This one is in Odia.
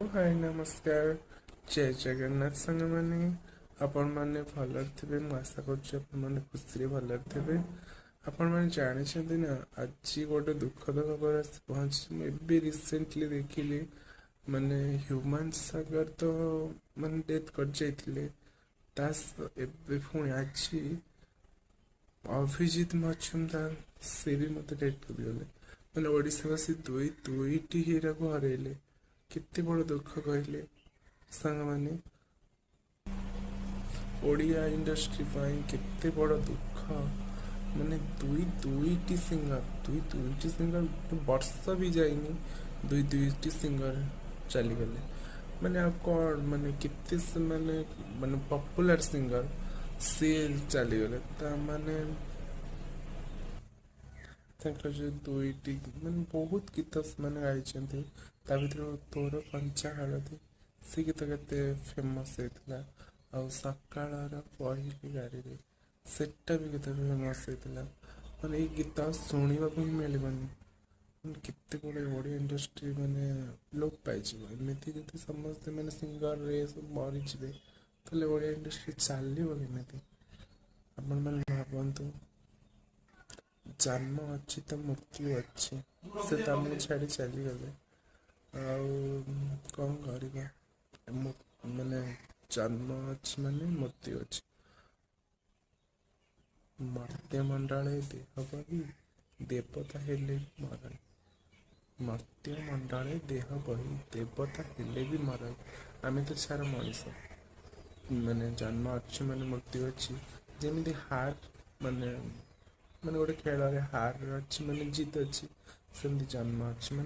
ହାଏ, ନମସ୍କାର, ଜୟ ଜଗନ୍ନାଥ ସାଙ୍ଗମାନେ। ଆପଣମାନେ ଭଲରେ ଥିବେ, ମୁଁ ଆଶା କରୁଛି ଆପଣମାନେ ଖୁସିରେ ଭଲରେ ଥିବେ। ଆପଣମାନେ ଜାଣିଛନ୍ତି ନା, ଆଜି ଗୋଟେ ଦୁଃଖଦ ଖବର ଆସି ପହଞ୍ଚିଛି। ମୁଁ ଏବେ ରିସେଣ୍ଟଲି ଦେଖିଲି, ମାନେ ହ୍ୟୁମାନ ସାଗର ତ ମାନେ ଡେଥ୍ କରିଯାଇଥିଲେ, ତା ଏବେ ପୁଣି ଆଜି ଅଭିଜିତ ମଜୁମଦାର, ସେ ବି ମୋତେ ଡେଥ୍ କରିଗଲେ। ମାନେ ଓଡ଼ିଶାବାସୀ ଦୁଇ ଦୁଇଟି ହିରୋକୁ ହରେଇଲେ, କେତେ ବଡ଼ ଦୁଃଖ କହିଲେ ସାଙ୍ଗମାନେ? ଓଡ଼ିଆ ଇଣ୍ଡଷ୍ଟ୍ରି ପାଇଁ କେତେ ବଡ଼ ଦୁଃଖ। ମାନେ ଦୁଇ ଦୁଇଟି ସିଙ୍ଗର, ଦୁଇ ଦୁଇଟି ସିଙ୍ଗର, ଗୋଟେ ବର୍ଷ ବି ଯାଇନି, ଦୁଇ ଦୁଇଟି ସିଙ୍ଗର ଚାଲିଗଲେ। ମାନେ ଆଉ କ'ଣ, ମାନେ କେତେ ସେମାନେ ମାନେ ପପୁଲାର ସିଙ୍ଗର, ସିଏ ଚାଲିଗଲେ। ତା ମାନେ ତାଙ୍କର ଯେଉଁ ଦୁଇଟି ମାନେ ବହୁତ ଗୀତ ସେମାନେ ଗାଇଛନ୍ତି, ତା ଭିତରୁ ତୋର କଞ୍ଚା ହଳଦୀ, ସେ ଗୀତ କେତେ ଫେମସ୍ ହେଇଥିଲା। ଆଉ ସକାଳର ପହିଲି ଗାଡ଼ିରେ, ସେଟା ବି କେତେ ଫେମସ୍ ହେଇଥିଲା। ମାନେ ଏଇ ଗୀତ ଆଉ ଶୁଣିବାକୁ ହିଁ ମିଳିବନି। ମାନେ କେତେ ବଡ଼ ଓଡ଼ିଆ ଇଣ୍ଡଷ୍ଟ୍ରି ମାନେ ଲୋପ ପାଇଯିବ। ଏମିତି ଯଦି ସମସ୍ତେ ମାନେ ସିଙ୍ଗରରେ ସବୁ ମରିଯିବେ, ତାହେଲେ ଓଡ଼ିଆ ଇଣ୍ଡଷ୍ଟ୍ରି ଚାଲିବ କେମିତି? ଆପଣମାନେ ଭାବନ୍ତୁ। ଜନ୍ମ ଅଛି ତ ମୃତ୍ୟୁ ଅଛି। ସେ ତ ଆମକୁ ଛାଡ଼ି ଚାଲିଗଲେ, ଆଉ କ'ଣ କରିବା? ମାନେ ଜନ୍ମ ଅଛି ମାନେ ମୃତ୍ୟୁ ଅଛି। ମର୍ତ୍ତ୍ୟ ମଣ୍ଡଳେ ଦେହ ବହି, ଦେବତା ହେଲେ ବି ମରଇ। ମର୍ତ୍ତ୍ୟ ମଣ୍ଡଳେ ଦେହ ବହି, ଦେବତା ହେଲେ ବି ମରଇ। ଆମେ ତ ଛାର ମଣିଷ। ମାନେ ଜନ୍ମ ଅଛି ମାନେ ମୃତ୍ୟୁ ଅଛି। ଯେମିତି ହାର ମାନେ ମାନେ ଗୋଟେ ଖେଳରେ ହାର ଅଛି ମାନେ ଜିତ ଅଛି, ସେମିତି ଜନ୍ମ ଅଛି ମାନେ